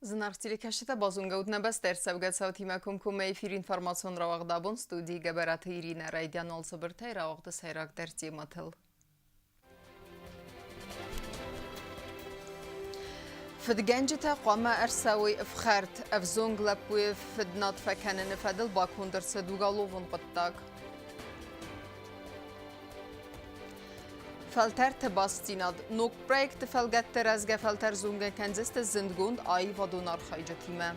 Зынаргъ телекӕсджытӕ, базонгӕ ут нӕ бӕстӕ ӕрцӕугӕ цаутимӕ комкоммӕ эфир информацион рауагъд абон студийы Гӕбӕраты Иринӕ райдиан уал цыбыртӕй рауагъды сӕйрагдӕр темӕтыл. Фыдгӕнджытӕ хъуамӕ ӕрцӕуой ӕфхӕрд. Ӕвзонг лӕппуйы фыднад фӕкӕныны фӕдыл баконд ӕрцыд уголовон хъуыддаг. Фӕлтӕрты бастдзинад. Ног проекты фӕлгӕтты рӕзгӕ фӕлтӕр зонгӕ кӕндзысты зындгонд аивадон архайджытимӕ.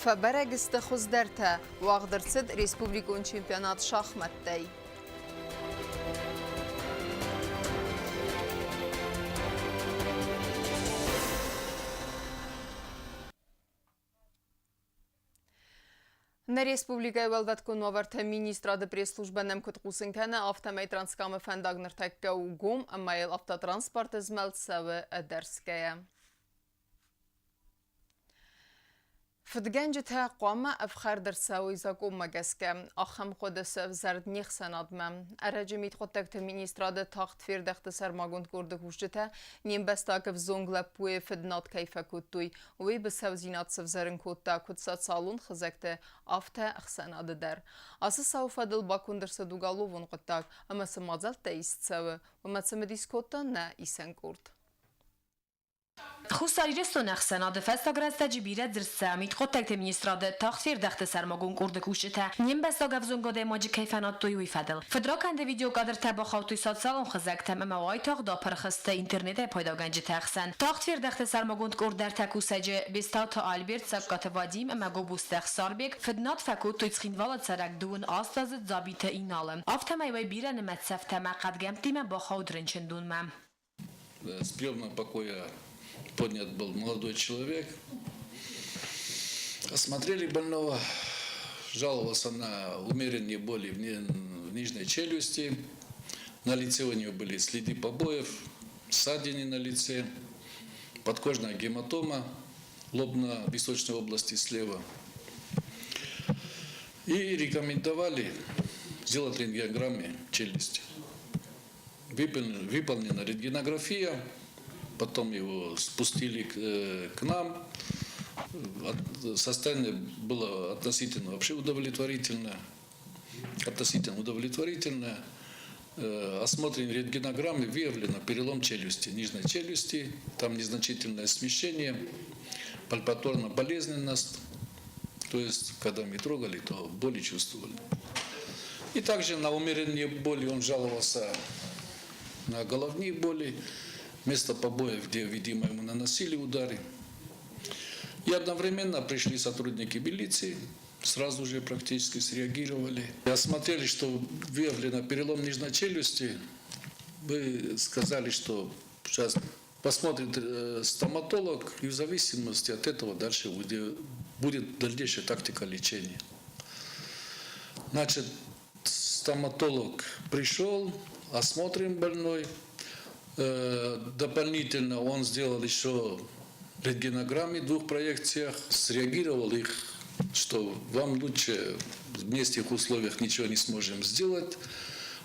Фӕбӕрӕг сты хуыздӕртӕ. Уагъд ӕрцыд республикон чемпионат шахмӕттӕй. Нӕ республикӕйы Уӕлвӕткон уавӕрты министрады пресс-службӕ нӕм куыд хъусын кӕны, афтӕмӕй Транскамы фӕндаг ныртӕккӕ у гом ӕмӕ йыл автотранспорты змӕлд цӕуы ӕдӕрсгӕйӕ. Фыдгӕнджытӕ хъуамӕ ӕфхӕрд ӕрцӕуой закъонмӕ гӕсгӕ. Ахӕм хъуыды сӕвзӕрд не хсӕнадмӕ. Ӕрӕджы мидхъуыддӕгты министрады тагъд фердӕхты сӕрмагонд къорды кусджытӕ не мбӕстаг ӕвзонг лӕппуйы фыднад кӕй фӕкодтой, уый быцӕудзинад сӕвзӕрын кодта куыд социалон хызӕгты, афтӕ ӕхсӕнады дӕр. Ацы цауы фӕдыл баконд ӕрцыд уголовон хъуыддаг ӕмӕ цы мадзӕлттӕ ист цӕуы, уымӕ цымыдис кодта нӕ исӕн къорд. Хуссар Ирыстоны ӕхсӕнады фӕстаг рӕстӕджы бирӕ дзырд цӕуы мидхъуыддӕгты министрады тагъд фердӕхты сӕрмагонд къорды кусджытӕ не мбӕстаг ӕвзонг адӕймаджы кӕй фӕнадтой, уый фӕдыл. Фыдракӕнды видеокадртӕ бахаудтой социалон хызӕгтӕм ӕмӕ уайтагъд апырх сты интернетӕй пайдагӕнджыты ӕхсӕн. Тагъд фердӕхты сӕрмагонд къорд ӕртӕ кусӕджы, Бестауты Альберт, Сагкаты Вадим ӕмӕ Гобозты Ӕхсарбег, фыднад фӕкодтой Цхинвалы цӕрӕг дыууын астаздзыд Дзабиты Иналы. Афтӕмӕй уӕй бирӕнымӕц цӕфтӕ ӕмӕ хъӕдгӕмттимӕ бахауд рынчындонмӕ. С приемного покоя поднят был молодой человек. Осмотрели больного, жаловался на умеренные боли в нижней челюсти. На лице у него были следы побоев, ссадины на лице, подкожная гематома лобно-височной области слева. И рекомендовали сделать рентгенограммы челюсти. Выполнена рентгенография, потом его спустили к нам. Состояние было относительно вообще удовлетворительное. Относительно удовлетворительное. Осмотрен рентгенограммы, выявлено перелом челюсти, нижней челюсти, там незначительное смещение, пальпаторная болезненность, то есть, когда мы трогали, то боли чувствовали. И также на умеренные боли он жаловался на головные боли, место побоев, где, видимо, ему наносили удары. И одновременно пришли сотрудники милиции, сразу же практически среагировали. И осмотрели, что выявлено перелом нижней челюсти. Мы сказали, что сейчас посмотрит стоматолог, и в зависимости от этого дальше будет дальнейшая тактика лечения. Значит, стоматолог пришел, осмотрим больной. Дополнительно он сделал еще рентгенограммы в двух проекциях, среагировал их, что вам лучше в местных условиях ничего не сможем сделать,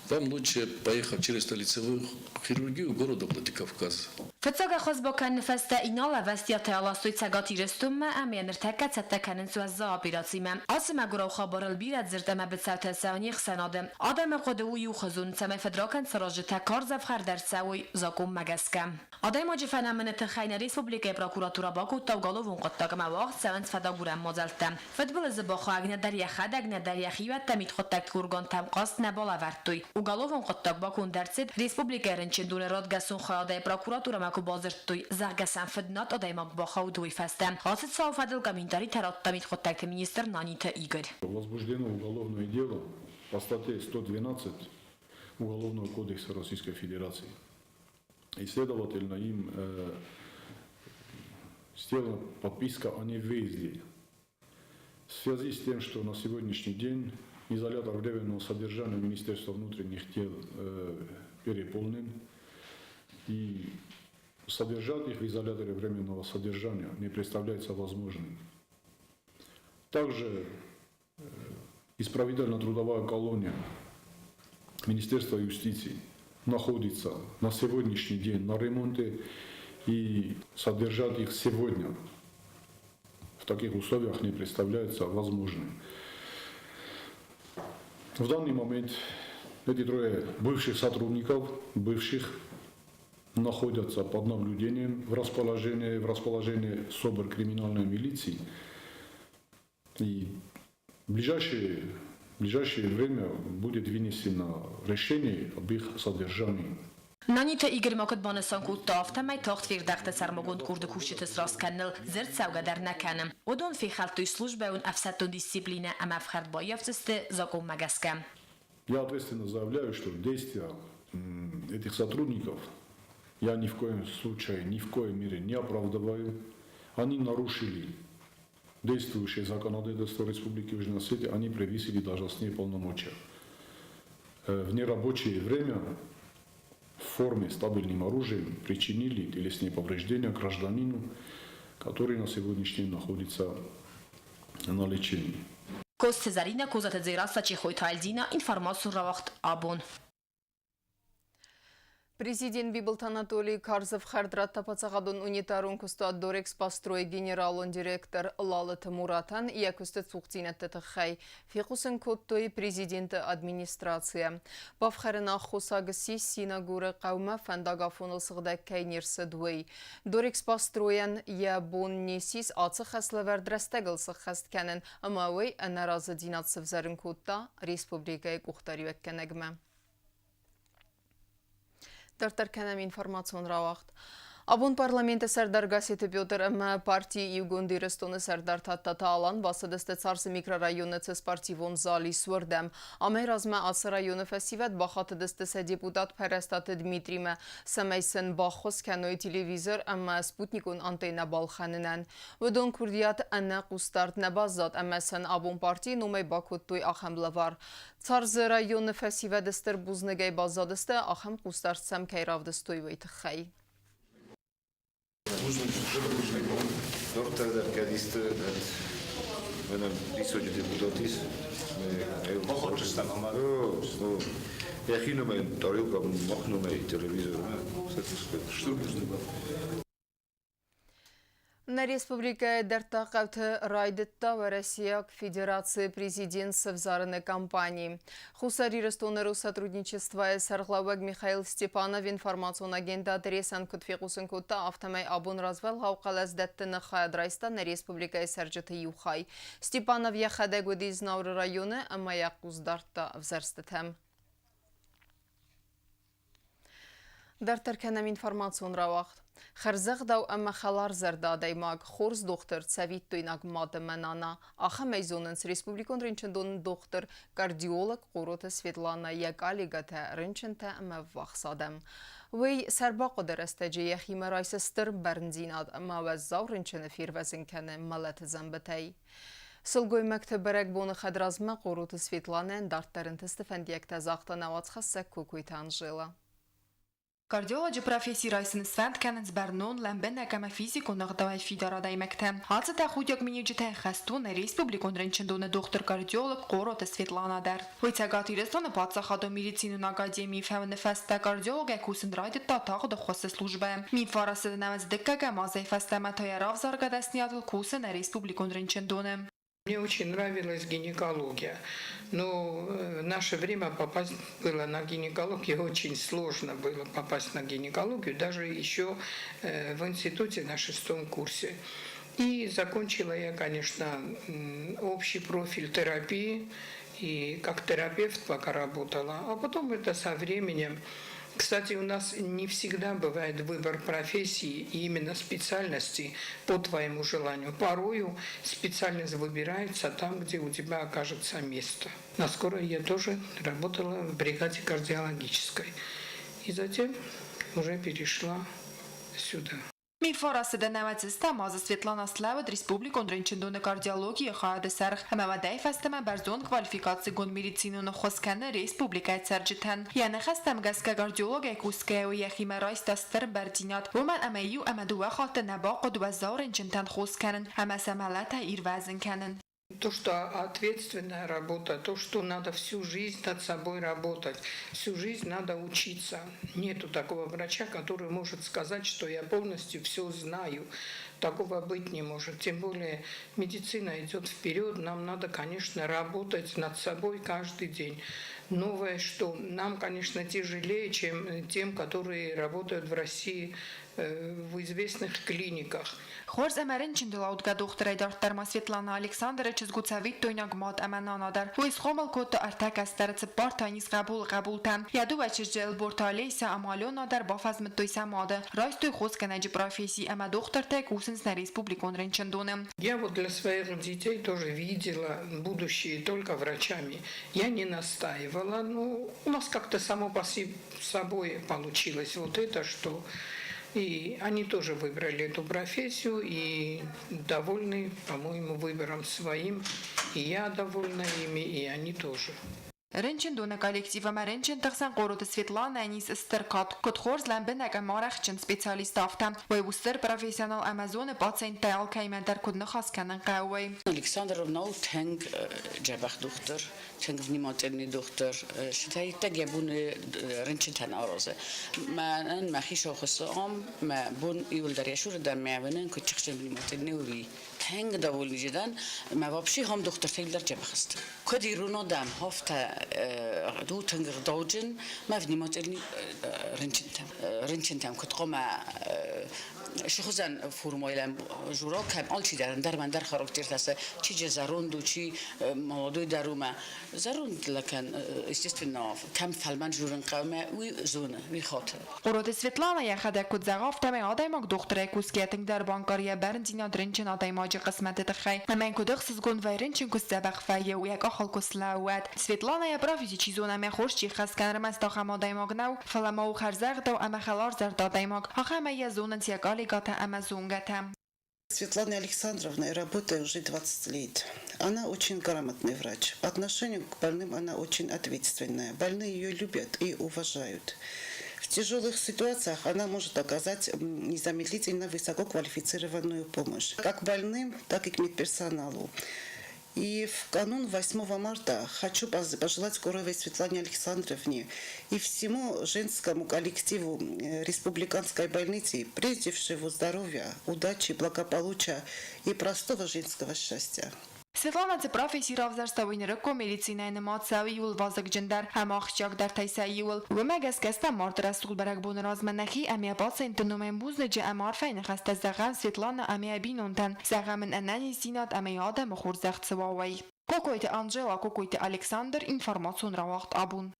вам лучше поехать через лицевую хирургию города Владикавказ. Фыццаг ӕххуыс бакӕныны фӕстӕ Инал ӕвӕстиатӕй аластой Цӕгат Ирыстонмӕ ӕмӕ йӕ ныртӕккӕ цӕттӕ кӕнынц уӕззау операцимӕ. Ацы мӕгуырау хабарыл бирӕ дзырд ӕмӕ быцӕутӕ цӕуы не хсӕнады. Адӕмы хъуыды у иухуызон, цӕмӕй фыдракӕнд саразджытӕ карз ӕфхӕрд ӕрцӕуой закъонмӕ гӕсгӕ. Адӕймаджы фӕнӕмыны тыххӕй нӕ республикӕйы прокуратурӕ бакодта уголовон хъуыддаг ӕмӕ уагъд цӕуынц фӕдагурӕн мадзӕлттӕ. Фыдбылызы бахъуаг нӕдӕр йӕхӕдӕг, нӕдӕр йӕ хиуӕттӕ мидхъуыддӕгты органтӕм хъаст нӕ балӕвӕрдтой. Уголовон хъуыддаг баконд ӕрцыд, республикӕйы рынчындоны радгӕсон хайадӕй прокуратурӕмӕ куы бадзырдтой, зӕгъгӕ сӕм фыднад адӕймаг бахауд, уый фӕстӕ. Ацы цауы фӕдыл комментаритӕ радта мидхъуыддӕгты министр Наниты Игорь. Возбуждено уголовное дело по статье 112 Уголовного кодекса Российской Федерации. И, следовательно, им сделана подписка о невыезде. В связи с тем, что на сегодняшний день изолятор временного содержания Министерства внутренних дел переполнен, и содержать их в изоляторе временного содержания не представляется возможным. Также исправительно-трудовая колония Министерства юстиции находится на сегодняшний день на ремонте. И содержать их сегодня в таких условиях не представляется возможным. В данный момент эти трое бывших сотрудников, бывших, находятся под наблюдением в расположении СОБР криминальной милиции. И в ближайшее время будет вынесено решение об их задержании. Наниты Игорь ма куыд банысан кодта, афтӕмӕй тагъд фездӕхты сӕрмагонд къорды кусджыты сраст кӕныныл дзырд цӕугӕ дӕр нӕ кӕны. Уыдон фехӕлдтой службӕйон ӕфсӕддон дисциплинӕ ӕмӕ ӕфхӕрд баййафдзысты закъонмӕ гӕсгӕ. Я ответственно заявляю, что действия этих сотрудников я ни в коем случае, ни в коей мере не оправдываю. Они нарушили действующее законодательство Республики Южная Осетия, они превысили должностные полномочия. В нерабочее время в форме с табельным оружием причинили телесные повреждения гражданину, который на сегодняшний день находится на лечении. Коцты Зӕринӕ, Козаты Дзерассӕ, Чехойты Альдина, информацион рауагъд «Абон». Президент Бибылты Анатолий карз ӕфхӕрд радта паддзахадон унитарон куыстуат Дорэкспострой генералон директор Лалыты Муратӕн йӕ куысты цухдзинӕдты тыххӕй, фехъусын кодтой президенты администрацийӕ. Бафхӕрыны аххосаг ссис, Синагуры хъӕумӕ фӕндаг афоныл сыгъдӕг кӕй не рцыд, уый. Дорэкспостройӕн йӕ бон не ссис ацы хӕслӕвӕрд рӕстӕгыл сыххӕст кӕнын ӕмӕ уый ӕнӕразыдзинад сывзӕрын кодта республикӕйы къухдариуӕггӕнӕгмӕ. Дарддӕр кӕнӕм информацион рауагъд. Абон парламенты сӕрдар Гасситы Петр ӕмӕ парти Иугонд Ирыстоны сӕрдар Тадтаты Алан бацыдысты Царцы микрорайоны цы спортивон зал ис, уырдӕм. Амӕй размӕ ацы районы фӕсивӕд бахатыдысты сӕ депутат Пӕрӕстаты Дмитримӕ, цӕмӕй сын баххуыс кӕной телевизор ӕмӕ спутникон антеннӕ балхӕнынӕн. Уыдон курдиат ӕнӕ хъусдард нӕ баззад ӕмӕ сын абон партийы номӕй бакодтой ахӕм лӕвар. Царзы районы фӕсивӕд стыр бузныгӕй баззадысты, ахӕм хъусдард сӕм кӕй равдыстой, уый тыххӕй. Бузныг, стыр бузныг. Дарддӕр кӕд исты мӕнӕ диссаджы депутат ис. Бахатыстӕм ӕмӕ Йӕхи номӕй тарелка, мах номӕй телевизор. Стыр бузныг. Нӕ республикӕйы дӕрддаг хъӕуты райдыдта Уӕрӕсейаг Федерацийы президент сӕвзарыны кампани. Хуссар Ирыстоны Россотрудничествойы сӕргълӕууӕг Михаил Степанов информацион агентад Ресӕн куыд фехъусын кодта, афтӕмӕй абон развӕлгъау хъӕлӕс дӕттыны хайад райста нӕ республикӕйы цӕрджыты иу хай. Степанов йӕхӕдӕг уыди Знауыры районы ӕмӕ йӕ хъус дардта ӕвзӕрстытӕм. Дарддӕр кӕнӕм информацион рауагъд. Хӕрзӕгъдау ӕмӕ хӕларзӕрдӕ адӕймаг, хорз дохтыр, цӕвиттойнаг мад ӕмӕ нана. Ахӕмӕй зонынц республикон рынчындоны дохтыр, кардиолог Хъороты Светланӕ, йӕ коллегӕтӕ, рынчынтӕ ӕмӕ ӕввахс адӕм. Уый сӕрбахъуыды рӕстӕджы йӕхимӕ райсы стыр бӕрндзинад ӕмӕ уӕззау рынчыны фервӕзын кӕны мӕлӕты дзӕмбытӕй. Сылгоймӕгты бӕрӕгбоны хӕдразмӕ Хъороты Светланӕн дарддӕр ӕнтысты фӕндиӕгтӕ загъта нӕ уацхӕссӕг Кокойты Анжела. Кардиолоджы професси райсын сфӕнд кӕнынц бӕрнон, лӕмбынӕг ӕмӕ физикон ӕгъдауӕй фидар адӕймӕгтӕ. Ацы тӕхудиаг миниуджытӕй хӕст у нӕ республикон рынчындоны дохтыр-кардиолог Хъороты Светлана дӕр. Уый Цӕгат Ирыстоны паддзахадон медицинон академийы фӕуыны фӕстӕ кардиологӕй кусын райдыдта тагъд ӕххуысы службӕйы. 1990 азӕй фӕстӕмӕ та йӕ равзаргӕ дӕсныйадыл кусы нӕ республикон рынчындоны. Мне очень нравилась гинекология, но в наше время попасть было на гинекологию очень сложно было попасть на гинекологию, даже еще в институте на шестом курсе. И закончила я, конечно, общий профиль терапии, и как терапевт пока работала, а потом это со временем. Кстати, у нас не всегда бывает выбор профессии и именно специальности по твоему желанию. Порою специальность выбирается там, где у тебя окажется место. На скорой я тоже работала в бригаде кардиологической. И затем уже перешла сюда. 1990 азы Светлана слӕууыд республикон рынчындоны кардиологийы хайады сӕргъ ӕмӕ уӕдӕй фӕстӕмӕ бӕрзонд квалификацигонд медицинон ӕххуыс кӕны республикӕйы цӕрджытӕн. Йӕ ныхӕстӕм гӕсгӕ кардиологӕй кусгӕйӕ уый йӕхимӕ райста стыр бӕрндзинад, уымӕн ӕмӕ иу ӕмӕ дыууӕ хатты нӕ бахъуыд уӕззау рынчынтӕн хос кӕнын ӕмӕ сӕ мӕлӕтӕй ирвӕзын кӕнын. То, что ответственная работа, то, что надо всю жизнь над собой работать, всю жизнь надо учиться. Нету такого врача, который может сказать, что я полностью все знаю. Такого быть не может. Тем более медицина идет вперед, нам надо, конечно, работать над собой каждый день. Новое, что нам, конечно, тяжелее, чем тем, которые работают в России в известных клиниках. Хорз ӕмӕ рынчынтыл аудгӕ дохтырӕй дарддӕр ма Светлана Александры чызг у цӕвиттойнаг мад ӕмӕ нана дӕр. Уый схъомыл кодта ӕртӕ кӕстӕры, цыппар та низ хъӕбулы хъӕбултӕ. Йӕ дыууӕ чызджы Ӕлборты Олеся ӕмӕ Алена дӕр бафӕзмыдтой сӕ мады. Райстой хосгӕнӕджы професси ӕмӕ дохтыртӕй кусынц нӕ республикон рынчындоны. Я вот для своих детей тоже видела будущее только врачами. Я не настаивала, но у нас как-то само по собой получилось вот это, что и они тоже выбрали эту профессию и довольны, по-моему, выбором своим. И я довольна ими, и они тоже. Рынчындоны коллектив ӕмӕ рынчынты хсӕн Хъороты Светланӕйӕн ис стыр кад, куыд хорз, лӕмбынӕг ӕмӕ арӕхстджын специалист, афтӕ. Уый у стыр профессионал ӕмӕ зоны пациенттӕй алкӕимӕ дӕр куыд ныхас кӕнын хъӕуы, уый. Александровна у тынг дзӕбӕх дохтыр, тынг внимательный дохтыр. Стӕй иттӕг йӕ бон рынчынтӕн аразы. Мӕнӕн мӕхи сохысы ам, мӕ бон иуылдӕр йӕ цуры дӕр мӕ уынын, куыд тыхджын внимательный у, уый. Тынг довольный дӕн, мӕ вообще хом дохтыртӕ иуылдӕр дзӕбӕх сты. Куыд ирон адӕм, афтӕ у тынг ӕгъдауджын, мӕ внимательный рынчынтӕм. Рынчынтӕм куыд хъуамӕ сыхуызӕн формӕйӕн журок кӕм алчидӕр ӕндӕр ӕндӕр характертӕ сӕ чи же зӕронд у, чи молодой дӕр у мӕ зӕронд лӕгӕн, естественно, кӕм фӕлмӕн журын хъӕуы мӕ уый зоны, уый хаты. Хъороты Светланӕ йӕхӕдӕг куыд зӕгъы, афтӕмӕй адӕймаг дохтырӕй кусгӕ тынгдӕр банкъары йӕ бӕрндзинад рынчын адӕймаджы хъысмӕты тыххӕй. Ӕмӕ йын куыд ӕхсызгон вӕййы рынчын куы сдзӕбӕх вӕййы, йӕ къахыл куы слӕууы, уӕд. Светланӕ йӕ професси чи зоны ӕмӕ хорз чи хӕс кӕны, ӕрмӕст ахӕм адӕймаг нӕу, фӕлӕ ма у хӕрзӕгъдау ӕмӕ хӕларзӕрдӕ адӕймаг. Ахӕмӕй йӕ зонынц йӕ коллегӕтӕ ӕмӕ зонгӕтӕ. Светлана Александровна, я работаю уже 20 лет. Она очень грамотный врач. По отношению к больным она очень ответственная. Больные ее любят и уважают. В тяжелых ситуациях она может оказать незамедлительно высококвалифицированную помощь как больным, так и к медперсоналу. И в канун 8 марта хочу пожелать Куровой Светлане Александровне и всему женскому коллективу Республиканской больницы прежде всего здоровья, удачи, благополучия и простого женского счастья. Светлана цы професси равзӕрста, уый нырыккон медицинӕйы нымад цӕуы иууыл вазыгджындӕр ӕмӕ ахсджиагдӕртӕй сӕ иуыл. Уымӕ гӕсгӕ стӕм марты рӕсугъд бӕрӕгбоны размӕ нӕхи ӕмӕ пациентты номӕй бузныджы ӕмӕ арфӕйы ныхӕстӕ зӕгъӕм Светлана ӕмӕ йӕ бинонтӕн, зӕгъӕм ын ӕнӕниздзинад ӕмӕ йӕ адӕмы хорзӕх цы уа, уый. Кокойты Анжела, Кокойты Александр, информацион рауагъд Абон.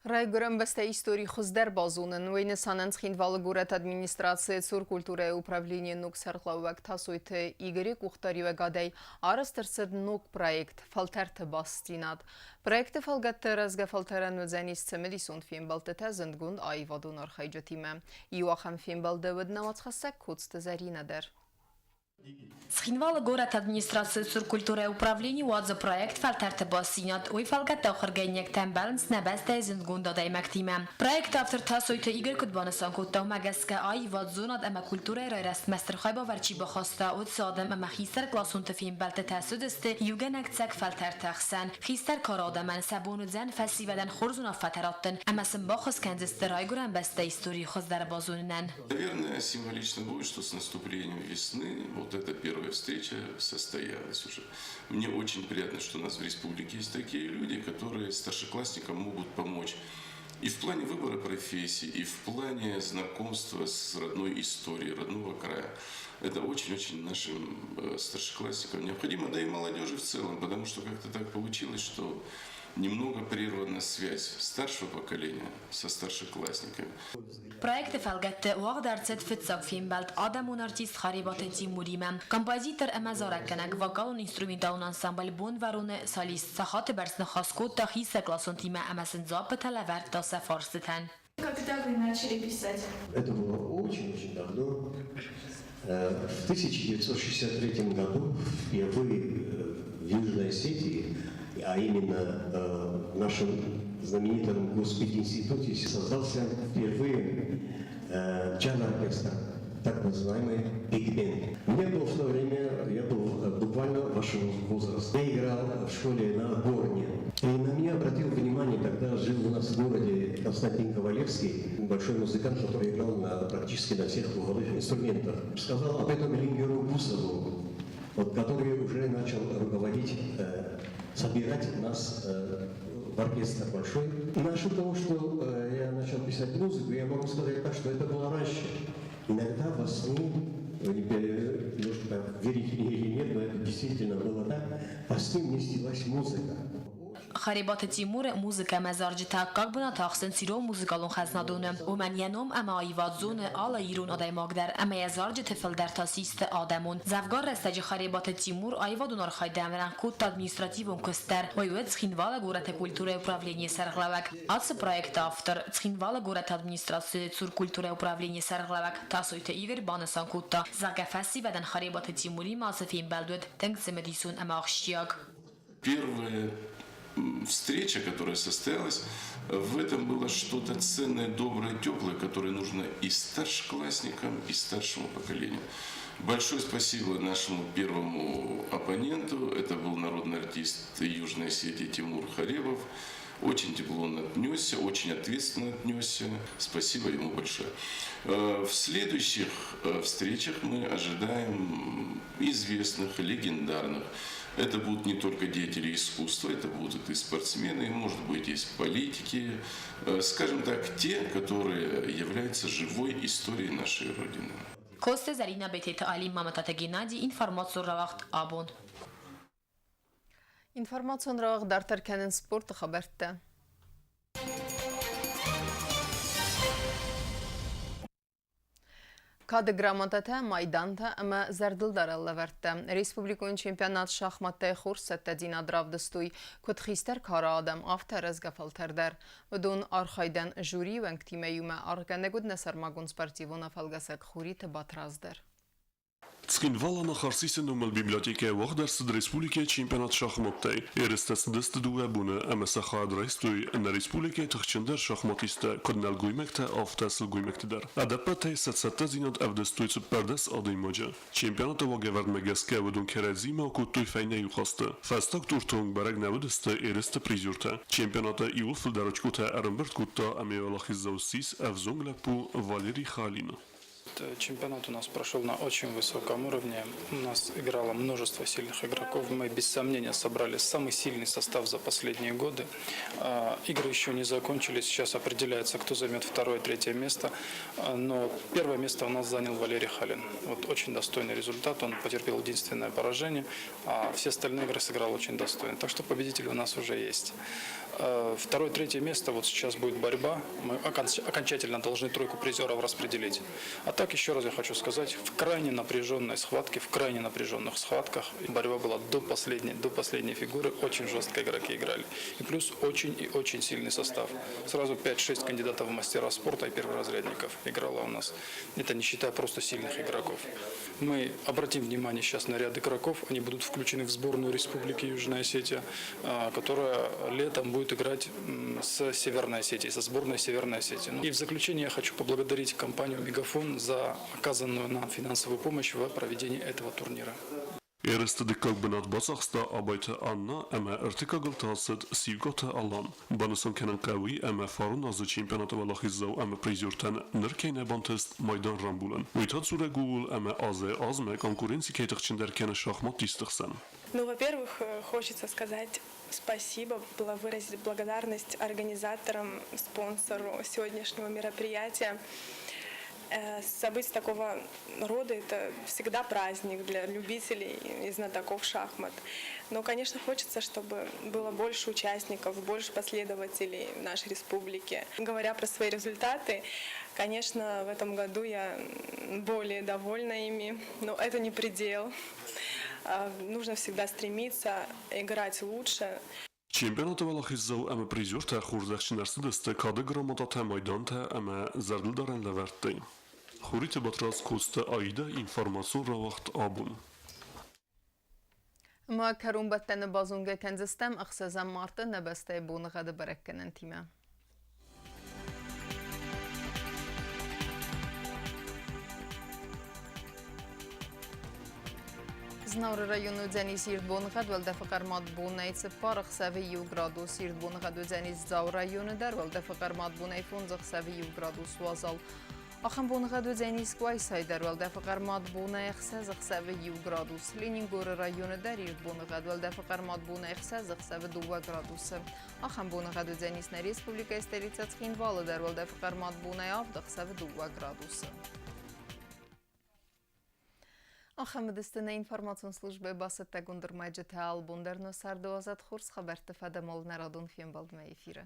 Райгуырӕн бӕстӕйы истори хуыздӕр базонын, уый нысанӕн Цхинвалы горӕты администрацийы цур культурӕйы управленийы ног сӕргълӕууӕг Тасойты Игоры къухдариуӕгадӕй арӕзт ӕрцыд ног проект «Фӕлтӕрты бастдзинад». Проекты фӕлгӕтты рӕзгӕ фӕлтӕрӕн уыдзӕнис цымыдисон фембӕлдтытӕ зындгонд аивадон архайджытимӕ. Иу ахӕм фембӕлды уыд науӕдзхӕссӕг Коцты Зӕринӕ дӕр. Цхинвалы горӕты администрацийы цур культурӕйы управлени уадзы проект «Фӕлтӕрты бастдзинад». Уый фӕлгӕтты ахуыргӕнинӕгтӕ ӕмбӕлынц нӕ бӕстӕйы зындгонд адӕймӕгтимӕ. Проекты автор Тасойты Игорь куыд банысан кодта, уымӕ гӕсгӕ аивад, зонад ӕмӕ культурӕйы райрӕзтмӕ стыр хайбавӕрд чи бахаста, уыцы адӕм ӕмӕ хистӕр къласонты фембӕлдтытӕ цыдысты иугӕнӕг цӕг фӕлтӕрты ӕхсӕн. Хистӕр кары адӕмӕн сӕ бон уыдзӕн фӕсивӕдӕн хорз уынаффӕтӕ раттын ӕмӕ сын баххуыс кӕндзысты райгуырӕн бӕстӕйы историйы хуыздӕр базонынӕн. Наверное, символично будет, что с наступлением весны вот эта первая встреча состоялась уже. Мне очень приятно, что у нас в республике есть такие люди, которые старшеклассникам могут помочь и в плане выбора профессии, и в плане знакомства с родной историей, родного края. Это очень-очень нашим старшеклассникам необходимо, да и молодежи в целом, потому что как-то так получилось, что немного прервана связь старшего поколения со старшеклассниками. Проекты фӕлгӕтты уагъд ӕрцыд фыццаг фембӕлд адӕмон артист Харебаты Тимуримӕ. Композитор ӕмӕ зарӕггӕнӕг вокалон-инструменталон ансамбль Бонвӕрон-ы солист сахаты бӕрц ныхас кодта хистӕркъласонтимӕ ӕмӕ сын дзуаппытӕ лӕвӕрдта сӕ фарстытӕн. Когда вы начали писать? Это было очень-очень давно. В 1963 году впервые в Южной Осетии, а именно в нашем знаменитом Госпединституте, создался впервые джаз-оркестр. так называемый биг-бенд. Мне было в то время, я был буквально вашего возраста. Я играл в школе на горне. И на меня обратил внимание, тогда жил у нас в городе Константин Ковалевский, большой музыкант, который играл практически на всех духовых инструментах. Сказал об этом Лингеру Гусову, вот, который уже начал руководить, собирать нас в оркестр большой. Насчет того, что я начал писать музыку, я могу сказать так, что это было раньше. Иногда во сне, вы не может, верите мне или нет, но это действительно было так, во сне мне снилась музыка. Харебаты Тимуры музыкӕ ӕмӕ зарджыты аккаг бынат ахсынц ирон музыкалон хӕзнадоны. Уымӕн йӕ ном ӕмӕ аивад зоны алы ирон адӕймаг дӕр ӕмӕ йӕ зарджыты фылдӕр та систы адӕмон. Дзӕвгар рӕстӕджы Харебаты Тимур аивадон архайды ӕмрӕнхъ кодта административон куыст дӕр. Уый уыд Цхинвалы горӕты культурӕйы управленийы сӕргълӕууӕг. Ацы проекты автор, Цхинвалы горӕты администрацийы цур культурӕйы управленийы сӕргълӕууӕг Тасойты Игорь банысан кодта, зӕгъгӕ, фӕсивӕдӕн Харебаты Тимуримӕ ацы фембӕлд уыд тынг цымыдисон ӕмӕ ахсджиаг. Первая встреча, которая состоялась, в этом было что-то ценное, доброе, теплое, которое нужно и старшеклассникам, и старшему поколению. Большое спасибо нашему первому оппоненту. Это был народный артист Южной Осетии Тимур Харебов. Очень тепло он отнесся, очень ответственно отнесся. Спасибо ему большое. В следующих встречах мы ожидаем известных, легендарных. Это будут не только деятели искусства, это будут и спортсмены, может быть, есть политики, скажем так, те, которые являются живой историей нашей Родины. Коцты Зӕринӕ, Бететы Алим, Мамытаты Геннадий, информацион рауагъд Абон. Информацион рауагъд дарддӕр кӕнынц спорты хабӕрттӕ. Кады грамотатӕ, майдантӕ ӕмӕ зӕрдылдарӕн лӕвӕрттӕ. Республикон чемпионат шахматтӕй хорз цӕттӕдзинад равдыстой куыд хистӕр кары адӕм, афтӕ рӕзгӕ фӕлтӕр дӕр. Уыдон архайдӕн жюрийы уӕнгтимӕ иумӕ аргъгӕнӕг уыд нӕ сӕрмагонд спортивон афӕлгӕсӕг Хуриты Батрадз дӕр. Цхинвалы Анахарсисы номыл библиотекӕйы уагъд ӕрцыд республикӕйы чемпионат шахматтӕй. Ерыстӕ цыдысты дыууӕ боны ӕмӕ сӕ хайад райстой нӕ республикӕйы тыхджындӕр шахматисттӕ, куыд нӕлгоймӕгтӕ, афтӕ сылгоймӕгты дӕр. Ӕдӕппӕтӕй сӕ цӕттӕдзинад ӕвдыстой 14 адӕймаджы. Чемпионаты уагӕвӕрдмӕ гӕсгӕ уыдон кӕрӕдзимӕ акодтой фӕйнӕ иу хъазты. Фӕстаг турты онг бӕрӕг нӕ уыдысты ерысты призертӕ. Чемпионаты иууыл фылдӕр очкотӕ ӕрӕмбырд кодта ӕмӕ уӕлахиздзау ссис ӕвзонг лӕппу Валерий Халин. Чемпионат у нас прошел на очень высоком уровне. У нас играло множество сильных игроков. Мы без сомнения собрали самый сильный состав за последние годы. Игры еще не закончились. Сейчас определяется, кто займет второе, третье место. Но первое место у нас занял Валерий Халин. Вот очень достойный результат. Он потерпел единственное поражение, а все остальные игры сыграл очень достойно. Так что победитель у нас уже есть. Второе, третье место, вот сейчас будет борьба. Мы окончательно должны тройку призеров распределить. А так, еще раз я хочу сказать, в крайне напряженной схватке, в крайне напряженных схватках борьба была до последней фигуры, очень жестко игроки играли. И плюс очень и очень сильный состав. Сразу 5-6 кандидатов в мастера спорта и перворазрядников играло у нас. Это не считая просто сильных игроков. Мы обратим внимание сейчас на ряд игроков. Они будут включены в сборную Республики Южная Осетия, которая летом будет играть с Северной Осетией, со сборной Северной Осетии. Ну и в заключение я хочу поблагодарить компанию «Мегафон» за оказанную нам финансовую помощь в проведении этого турнира. Ерысты дыккаг бынат бацахста Абайты Анна ӕмӕ ӕртыккагыл та ацыд Сивготы Алан. Банысан кӕнын хъӕуы ӕмӕ фарон азы чемпионаты уӕлахиздзау ӕмӕ призертӕн ныр кӕй нӕ бантыст майдан рамбулын. Уый та дзурӕг ууыл ӕмӕ азӕй азмӕ конкуренци кӕй тыхджындӕр кӕны шахматистты хсӕн. Ну, во-первых, хочется сказать спасибо, выразить благодарность организаторам, спонсору сегодняшнего мероприятия. Событие такого рода – это всегда праздник для любителей и знатоков шахмат. Но, конечно, хочется, чтобы было больше участников, больше последователей в нашей республике. Говоря про свои результаты, конечно, в этом году я более довольна ими, но это не предел. Нужно всегда стремиться играть лучше. Чемпионаты уӕлахиздзау ӕмӕ призертӕ хорзӕхджын ӕрцыдысты кады грамотатӕ, майдантӕ ӕмӕ зӕрдылдарӕн лӕвӕрттӕй. Хуриты Батрадз, Коцты Аидӕ, информацион рауагъд Абон. Ӕмӕ кӕронбӕттӕны базонгӕ кӕндзыстӕм 6 марты нӕ бӕстӕйы боныгъӕды бӕрӕггӕнӕнтимӕ. Знауыры районы уыдзӕнис ирд боныгъӕд, уӕлдӕфы хъӕрмад бонӕй 4 ӕхсӕвы 1 градус. Ирд боныгъӕд уыдзӕнис Дзауы районы дӕр, уӕлдӕфы хъӕрмад бонӕй 5 ӕхсӕвы 1 градус уазал. Ахӕм боныгъӕд уыдзӕнис Къуайсайы дӕр, уӕлдӕфы хъӕрмад бонӕй 6 ӕхсӕвы 1 градус. Ленингоры районы дӕр ирд боныгъӕд, уӕлдӕфы хъӕрмад бонӕй 6 ӕхсӕвы 2 градусы. Ахӕм боныгъӕд уыдзӕнис нӕ республикӕйы столицӕ Цхинвалы дӕр, уӕлдӕфы хъӕрмад бонӕй 7 ӕхсӕвы 2 градусы. Ахӕм уыдысты нӕ информацион службӕйы бацӕттӕгонд ӕрмӕджытӕ. Албон дӕр нӕ царды уадзӕд хорз хабӕртты фӕдӕмол нӕ радон фембӕлдмӕ эфиры.